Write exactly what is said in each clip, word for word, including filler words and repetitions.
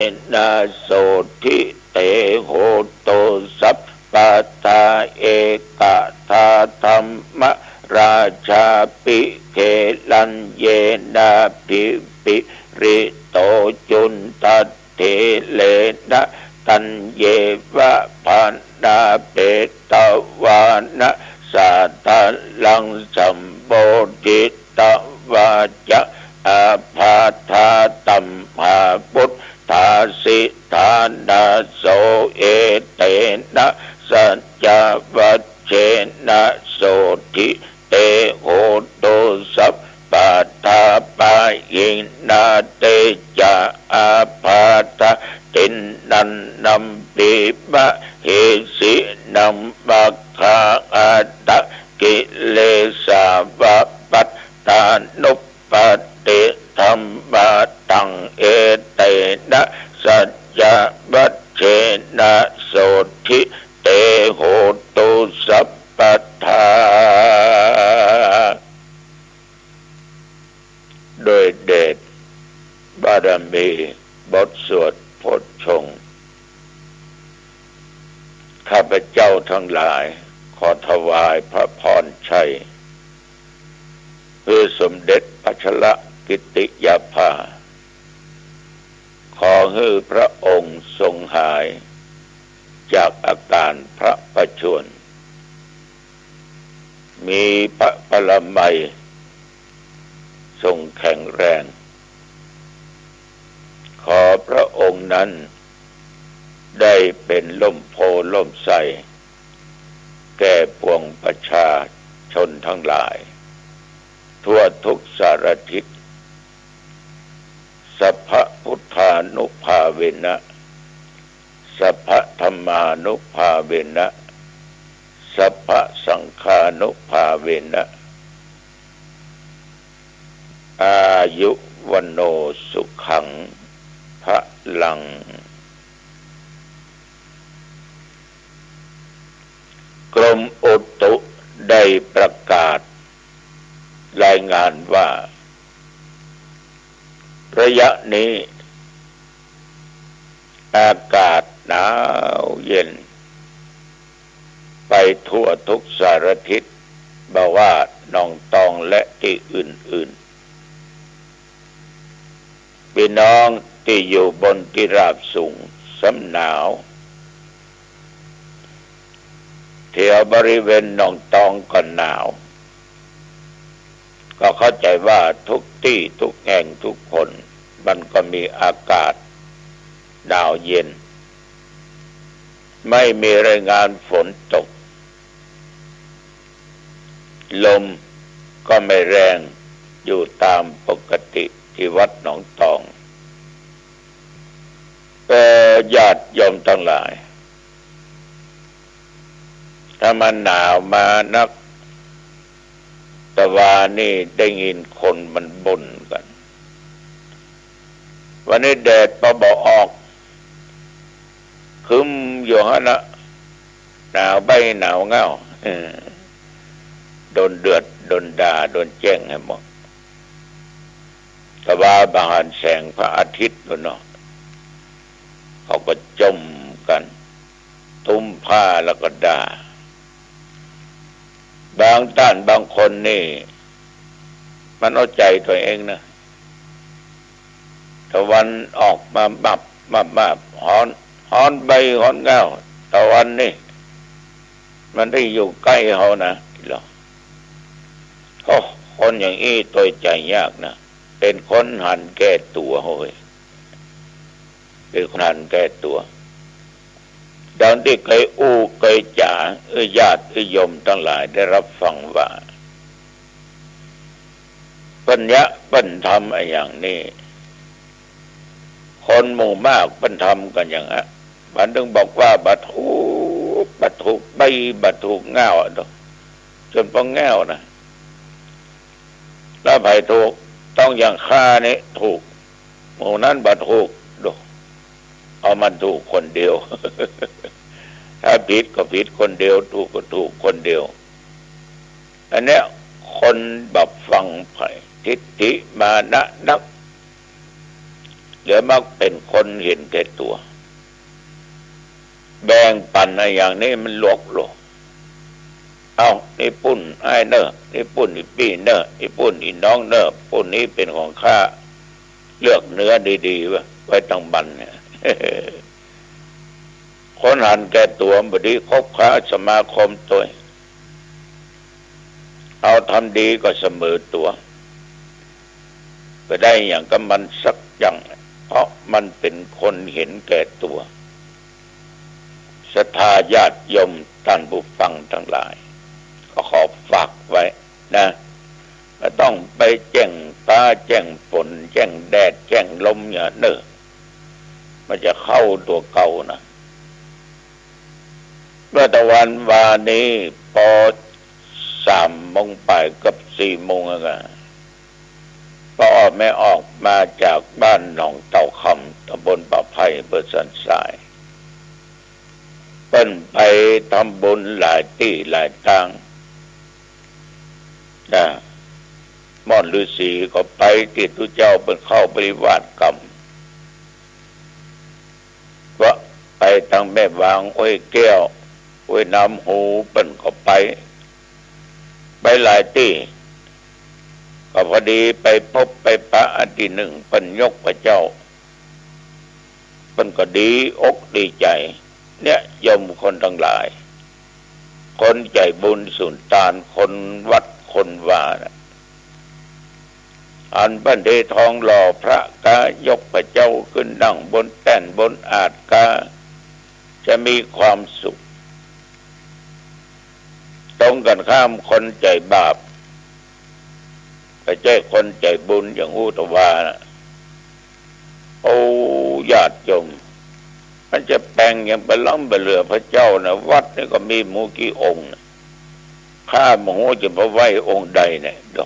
นะ โสตถิ เต โหตุ สัพพะทา เอกะทา ธัมมะราชา ปิ เขลัญเยนะ ภิ ปิริโต จุณฑัต เถเรนะ ตัญเยวะ ภะนาเปตะวานะ สาทะรัง สัมโพธิตวาจะ อาภาธา ตัมหา ปุทธา สิทธานา โส เอเตนะ สัจจวัชเชนะ โสตถิ เต โหตุ สัพพะทา ปะหินา เตจะ อาภาธา ทินนันนัมปิ มะเหสีนัง มัคคา อัตถะ กิเลสาวะ ปัตตานุปปาทิ ธัมมาทัง เอเตนะ สัจจวัชเชนะ โสตถิ เต โหตุ สัพพะทา ด้วยเดชบารมีบทสวดโพชฌงค์ ข้าพเจ้าทั้งหลายขอถวายพระพรชัย เพื่อสมเด็จพระชลกิติยาภา ขอหื้อพระองค์ทรงหายจากอาการพระประชวร มีพระปรมัยทรงแข็งแรง ขอพระองค์นั้นได้เป็นร่มโพธิ์ร่มไทร แก่ปวงประชาชนทั้งหลาย ทั่วทุกสารทิศ สัพพะพุทธานุภาเวนะ สัพพะธัมมานุภาเวนะ สัพพะสังฆานุภาเวนะ อายุวัณโณสุขังพะลัง กรมอุตุได้ประกาศรายงานว่า ระยะนี้ อากาศหนาวเย็น ไปทั่วทุกสารทิศ บ่ว่าหนองตองและตี้อื่นๆ ปี้น้องตี้อยู่บนตี้ราบสูงซ้ำหนาว แถวบริเวณหนองตองก็หนาว ก็เข้าใจ๋ว่าทุกตี้ทุกแห่งทุกคน มันก็มีอากาศหนาวเย็น ไม่มีรายงานฝนตก ลมก็ไม่แรง อยู่ตามปกติตี้วัดหนองตอง เอ่อ ญาติโยมตังหลาย ถ้ามันหนาวมานัก ตะวานี่ได้ยินคนมันบ่นกั๋น วันนี้แดดก็บ่ออก ครึ้มอยู่หั้นนะ หนาวใบ้หนาวเง่า เออ โดนเดือด โดนด่า โดนแจ้งหื้อหมด ตะวาบ่หันแสงพระอาทิตย์โน่นเนาะ เขาก็จ่มกั๋น ตุ้มผ้าแล้วก็ด่า บางต้านบางคนนี่ มันเอาใจ๋ตั๋วเองนะ ตะวันออกมาบับ บับ บับ ฮ้อน ฮ้อนใบ้ฮ้อนเง่า ตะวันนี่ มันได้อยู่ใก้เฮานะ โอ้ คนอย่างอี้ตวยใจ๋ยากนะ เป๋นคนหันแก่ตั๋วเฮ้ย เป๋นคนหันแก่ตั๋ว ดังตี้เกยอู้เกยจ๋า เอื้อญาติเอื้อโยมตังหลายได้ฮับฟังว่า เปิ้นเยียะเปิ้นทำอะหยังนี่ คนหมู่มากเปิ้นทำกั๋นอย่างอะ มันตึงบอกว่าบ่ถูก บ่ถูกใบ้ บ่ถูกเง่าอะ จ๋นป้องแง่วนะ แล้วใผถูก ต้องอย่างข้านี่ถูก หมู่นั้นบ่ถูก ดู เอามันถูกคนเดียว ถ้าผิดก็ผิดคนเดียว ถูกก็ถูกคนเดียว อันเนี้ยคนบ่ฟังใผ ทิฏฐิมานะนัก เดี๋ยวมักเป๋นคนเห็นแก่ตั๋ว แบ่งปั๋นอะ อย่างนี้มันหลวกโลก เอ้า นี่ปุ้นอ้ายเน่อ นี่ปุ้นอี่ปี้เน่อ นี่ปุ้นอี่น้องเน่อ ปุ้นนี้เป๋นของข้า เลือกเนื้อดีๆ ไว้ ไว้ตังบันเนี่ย คนหันแก่ตั๋วบ่ดี คบค้าสมาคมตวย เอาทำดีก็เสมอตั๋ว บ่ได้หยังกับมันสักอย่าง เพราะมันเป๋นคนเห็นแก่ตั๋ว ศรัทธาญาติโยมต้านผู้ฟังตังหลาย ก็ขอฝากไว้นะ บ่ต้องไปแจ้งฟ้าแจ้งฝน แจ้งแดดแจ้งลมอย่าเน่อ มันจะเข้าตั๋วเก่านะ เมื่อตะวันวานนี้ ปอสามโมงป๋ายเกือบสี่โมงอะ ป้าออดแม่ออกมาจากบ้านหนองเต่าคำ ตำบลป่าไผ่ อำเภอสันทราย เปิ้นไปทำบุญหลายตี้หลายตางนะ ม่อนฤๅษีก็ไป ตี้ตุ๊เจ้าเปิ้นเข้าปริวาสกรรม ว่าไปตางแม่วาง ห้วยแก้ว ห้วยน้ำฮู เปิ้นก็ไป ไปหลายตี้ ก็พอดีไปพบไปปะอันตี้นึ่ง เปิ้นยกพระเจ้า เปิ้นก็ดีอกดีใจ๋ เนี่ย โยมคนตังหลาย คนใจ๋บุญสุนตาน คนวัดคนวานะ อันเปิ้นเททองหล่อพระก๊า ยกพระเจ้าขึ้นนั่งบนแต้นบนอาสน์ก๊า จะมีความสุข ตรงกั๋นข้ามคนใจ๋บาป บ่ใจ้คนใจ๋บุญอย่างอู้ตะวานะ โอ้ ญาติโยม มันจะแป๋งหยังบ่ล้ำบ่เหลือพระเจ้านะ วัดนี่ก็มีหมู่กี่องค์นะ ข้าบ่ฮู้จะไปไหว้องค์ใดเนี่ย ก็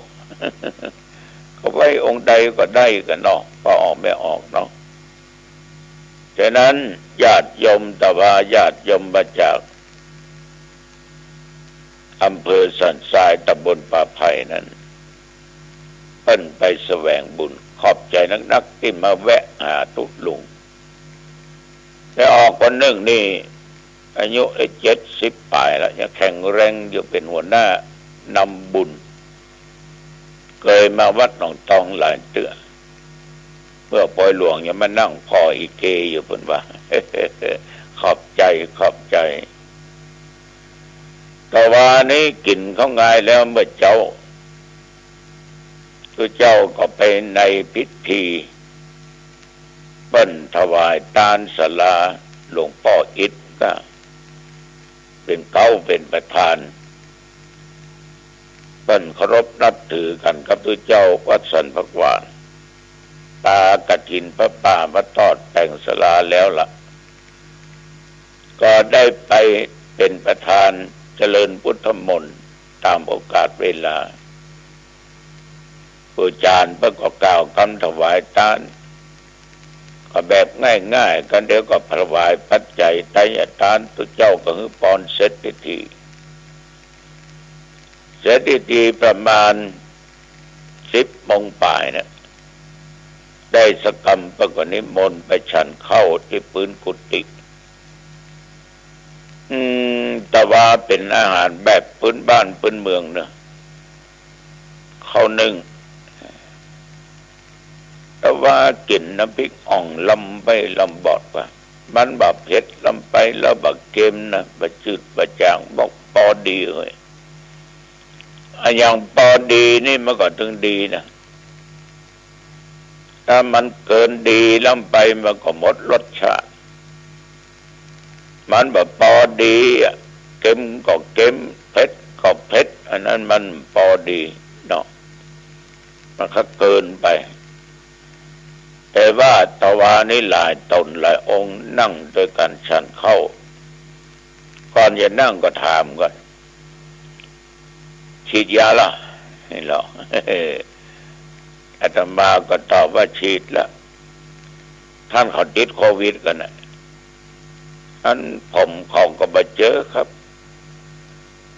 ไหว้องค์ใดก็ได้กั๋นเนาะ ป้าออดแม่ออกเนาะ ฉะนั้นญาติโยม ตะวาญาติโยมมาจากอำเภอสันทราย ตำบลป่าไผ่นั้น เปิ้นไปแสวงบุญ ขอบใจ๋นักๆ ตี้มาแวะหาตุ๊ลุง แม่ออกคนนึ่งนี่ อายุได้เจ็ดสิบป๋ายแล้ว ยังแข็งแรงอยู่ เป๋นหัวหน้านำบุญ เกยมาวัดหนองตองหลายเตื้อ เมื่อปอยหลวงยังมานั่งผ่ออีเกอยู่ เปิ้นว่า ขอบใจ๋ ขอบใจ๋ ตะวานี้กิ๋นข้าวงายแล้ว เมื่อเจ๊า ตุ๊เจ้าก็ไปในพิธี เปิ้นถวายตานศาลา หลวงป้ออิฐก็เป๋นเก๊าเป๋นประธาน เปิ้นเคารพนับถือกั๋นกับตุ๊เจ้าวัดสันผักหวาน ปากฐินผ้าป่ามาตอดแต่งศาลาแล้วละ ก็ได้ไปเป๋นประธานเจริญพุทธมนต์ต๋ามโอกาสเวลา ครูอาจ๋ารย์เปิ้นก็กล่าวกำถวายตาน ก็แบบง่ายๆ กั๋น เดี๋ยวก็ถวายปัจจัยไตรยตาน ตุ๊เจ้าก็หื้อปอนเสร็จพิธี เสร็จพิธีประมาณสิบโมงป๋ายเนี่ย ได้สักกำเปิ้นก็นิมนต์ไปฉันข้าวตี้ปื๊นกุฏิ อืม ตะวาเป๋นอาหารแบบปื๊นบ้านปื๊นเมืองเนาะ ข้าวนึ่ง ตะวากิ๋นน้ำพริกอ่องลำไปลำบอดว่า มันบ่เผ็ดล้ำไป แล้วบ่เค็มนะ บ่จืดบ่จ๋าง บอกปอดีเฮ้ย อะหยังปอดีนี่มันก็ตึงดีนะ ถ้ามันเกินดีล้ำไปมันก็หมดรสชาติ มันบ่ปอดีอะ เค็มก็เค็ม เผ็ดก็เผ็ด อันนั้นมันปอดีเนาะ มันก็เกินไป แต่ว่าตะวานี้หลายต๋นหลายองค์นั่งตวยกั๋นฉันข้าว ก่อนจะนั่งก็ถามก่อน ฉีดยาละ นี่เหรอ อาตมาก็ตอบว่าฉีดละ ต้านเขาติดโควิดกั๋นนะ อันผมเขาก็บ่เจอครับ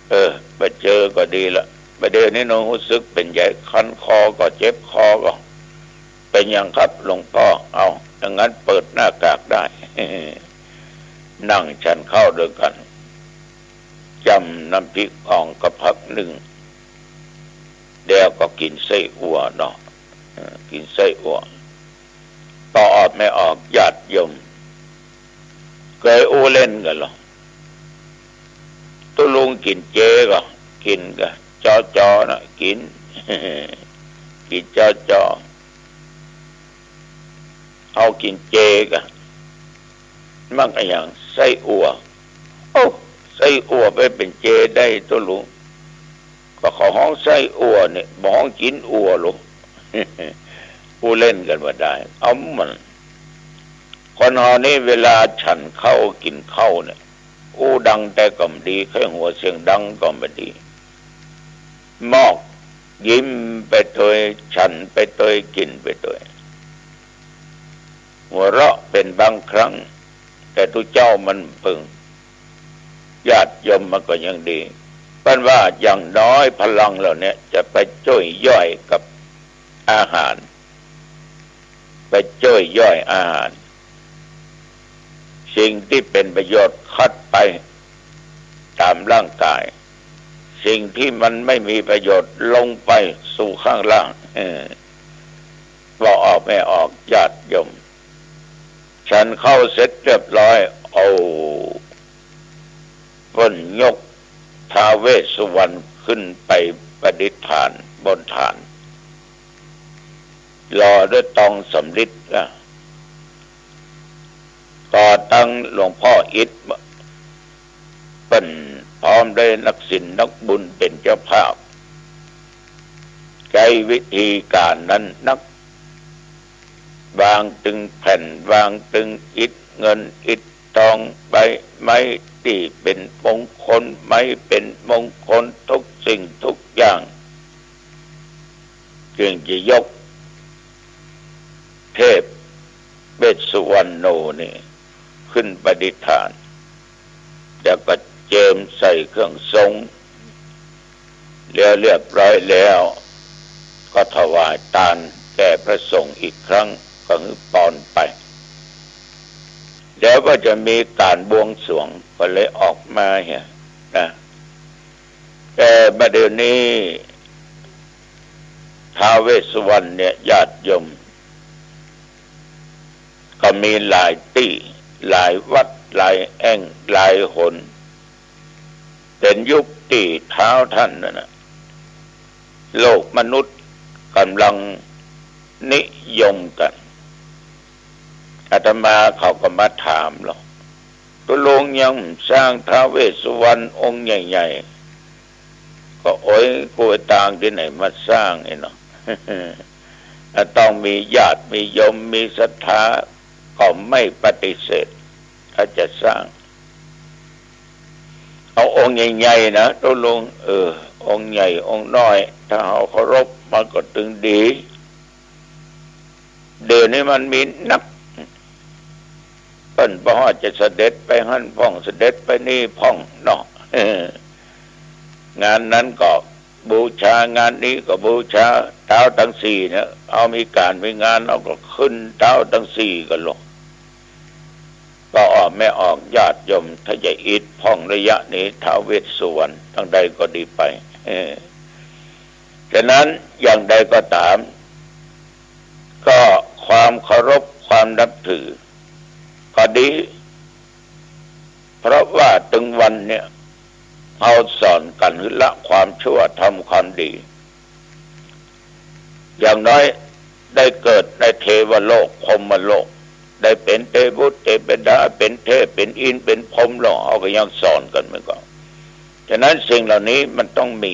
เออ บ่เจอก็ดีละ บ่าเดี่ยวนี้หนูฮู้สึกเป๋นใจ๋ คันคอก็เจ็บคอก็ เป๋นหยังครับหลวงป้อ เอ้า อย่างนั้นเปิดหน้ากากได้ นั่งฉันข้าวด้วยกั๋น จ้ำน้ำพริกอ่องก็พักนึ่ง แล้วก็กิ๋นไส้อั่วเนาะ เออ กิ๋นไส้อั่ว ปอออกแม่ออก ญาติโยม เกยอู้เล่นกั๋นลอ ตุ๊ลุงกิ๋นเจก่อ กิ๋นก่อ จอจอนะ กิ๋น กิ๋นจอจอ เอากิ๋นเจก่อ มั่งอะหยัง ไส้อั่ว โอ้ ไส้อั่วไปเป๋นเจได้ตุ๊ลุง ก็เขาฮ้องไส้อั่วเนี่ย บ่ฮ้องกิ๋นอั่วลอ อู้เล่นกั๋นว่าได้ เอามัน คนเฮานี่เวลาฉันข้าวกิ๋นข้าวเนี่ย อู้ดังแต๊ก็บ่ดี ใค่หัวเสียงดังก็บ่ดี มอกยิ้มไปตวย ฉันไปตวย กิ๋นไปตวย หัวเราะเป๋นบางครั้ง แต่ตุ๊เจ้ามันเปิง ญาติโยมมันก็ยังดี เปิ้นว่าอย่างน้อยพลังเหล่าเนี้ยจะไปจ้วยย่อยกับอาหาร ไปจ้วยย่อยอาหาร สิ่งตี้เป๋นประโยชน์คัดไปต๋ามร่างก๋าย สิ่งตี้มันไม่มีประโยชน์ลงไปสู่ข้างล่าง เออ ปอออกแม่ออก ญาติโยม ฉันข้าวเสร็จเรียบร้อย เอา เปิ้นยกท้าวเวสสุวรรณขึ้นไปประดิษฐานบนฐาน หล่อด้วยตองสำริดนะ ก็ตั้งหลวงพ่ออิฐ เปิ้นพร้อมด้วยนักศิลป์นักบุญเป๋นเจ้าภาพ ใจ๊วิธีก๋านนั้นนัก วางตึงแผ่น วางตึงอิฐเงินอิฐตอง ใบไม้ตี้เป๋นมงคล ไม้เป๋นมงคล ทุกสิ่งทุกอย่าง จึงจะยกเทพเวสสุวรรณโณนี่ขึ้นประดิษฐาน แล้วก็เจิมใส่เครื่องทรง แล้วเรียบร้อยแล้ว ก็ถวายตานแก่พระสงฆ์อีกครั้ง ก็หื้อปอนไป แล้วก็จะมีก๋านบวงสรวง ก็เลยออกมาเหียนะ แต่บัดเดี๋ยวนี้ ท้าวเวสสุวรรณเนี่ย ญาติโยม ก็มีหลายตี้ หลายวัด หลายแอ่ง หลายหน เป๋นยุคตี้ท้าวต้านนั่นน่ะ โลกมนุษย์ก่ำลังนิยมกั๋น อาตมาเขาก็มาถามลอ ตุ๊ลุงยังสร้างท้าวเวสสุวรรณองค์ใหญ่ๆ ก็โอ๊ย กูไปตางตี้ไหนมาสร้างไอ้เนาะ ต้องมีญาติมีโยมมีศรัทธา ก็ไม่ปฏิเสธ ถ้าจะสร้าง เอาองค์ใหญ่ๆ นะตุ๊ลุง เออ องค์ใหญ่องค์น้อย ถ้าเฮาเคารพมันก็ตึงดี เดี๋ยวนี้มันมีนัก เปิ้นบ่ฮอดจะเสด็จไปหั้นพ่อง เสด็จไปนี่พ่องเนาะ งานนั้นก็บูชา งานนี้ก็บูชา เต๊าตังสี่เนี่ย เอามีก๋านมีงาน เอาก็ขึ้นเต๊าตังสี่กั๋นลอ ปอออกแม่ออก ญาติโยม ถ้าจะอิดพ่องระยะนี้ ท้าวเวสสุวรรณ ตังใดก็ดีไป เออ ฉะนั้นอย่างใดก็ต๋าม ก็ความเคารพความนับถือ ก็ดี เพราะว่าตึงวันเนี่ย เฮาสอนกั๋นหื้อละความชั่วทำความดี อย่างน้อยได้เกิดในเทวโลก พรหมโลก ได้เป๋นเตวุตร เตวดา เป๋นเทพ เป๋นอินทร์ เป๋นพรหมลอ เฮาก็ยังสอนกั๋นเหมือนกั๋น ฉะนั้นสิ่งเหล่านี้มันต้องมี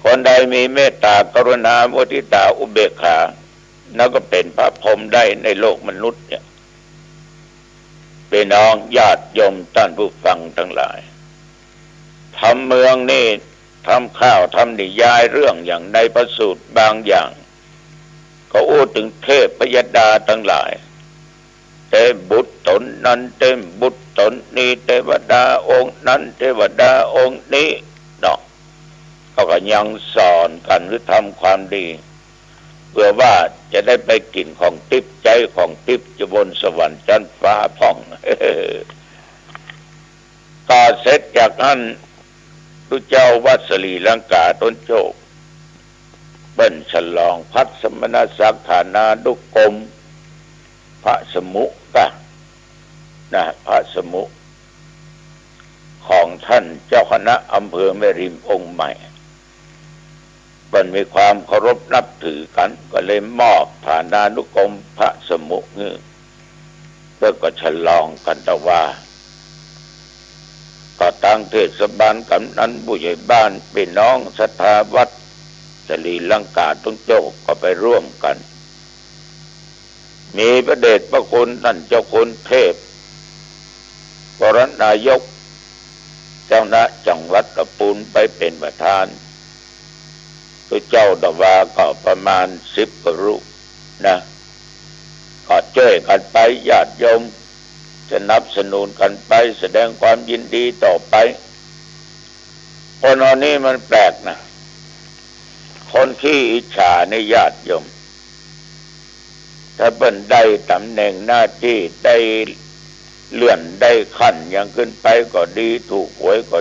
คนใดมีเมตตากรุณา มุทิตา อุเบกขา แล้วก็เป๋นพระพรหมได้ในโลกมนุษย์เนี่ย พี่น้องญาติโยมต้านผู้ฟังตังหลาย ธรรมเมืองนี่ ธรรมข้าวธรรมนิยายเรื่องอย่างในพระสูตรบางอย่าง ก็อู้เถิงเทพพยดาตังหลาย เตวบุตรต๋นนั้น เตวบุตรต๋นนี้ เตวดาองค์นั้น เตวดาองค์นี้เนาะ เขาก็ยังสอนกั๋นหื้อทำความดี เปื้อว่าจะได้ไปกิ๋นของติ๊บ ใจ๊ของติ๊บ จะบนสวรรค์จั๊นฟ้าพ่อง ต่อเสร็จจากนั้น ตุ๊เจ้าวัดสรีลังกาต้นโจก เปิ้นฉลองพระสมณศักดิ์ฐานานุกรม พระสมุกะ นะ พระสมุ ของท่านเจ้าคณะอำเภอแม่ริมองค์ใหม่ เปิ้นมีความเคารพนับถือกั๋น ก็เลยมอบฐานานุกรมพระสมุหื้อ เปิ้นก็ฉลองกั๋น แต่ว่า ก็ตังเทศบาล กำนัน ผู้ใหญ่บ้าน ปี้น้องศรัทธาวัดสรีลังกาต้นโจก ก็ไปร่วมกั๋น มีพระเดชพระคุณต้านเจ้าคุณเทพ วรนายก เจ้าคณะจังหวัดตะปูนไปเป๋นประธาน ตุ๊เจ้าตะวาก็ประมาณสิบกว่ารูปนะ ก็จ้วยกั๋นไป ญาติโยมสนับสนุนกั๋นไป แสดงความยินดีต่อไป คนเหล่านี้มันแปลกนะ คนขี้อิจฉาในญาติโยม ถ้าเปิ้นได้ต๋ำแหน่งหน้าตี้ ได้เลื่อนได้ขั้นหยังขึ้นไปก็ดี ถูกหวยก็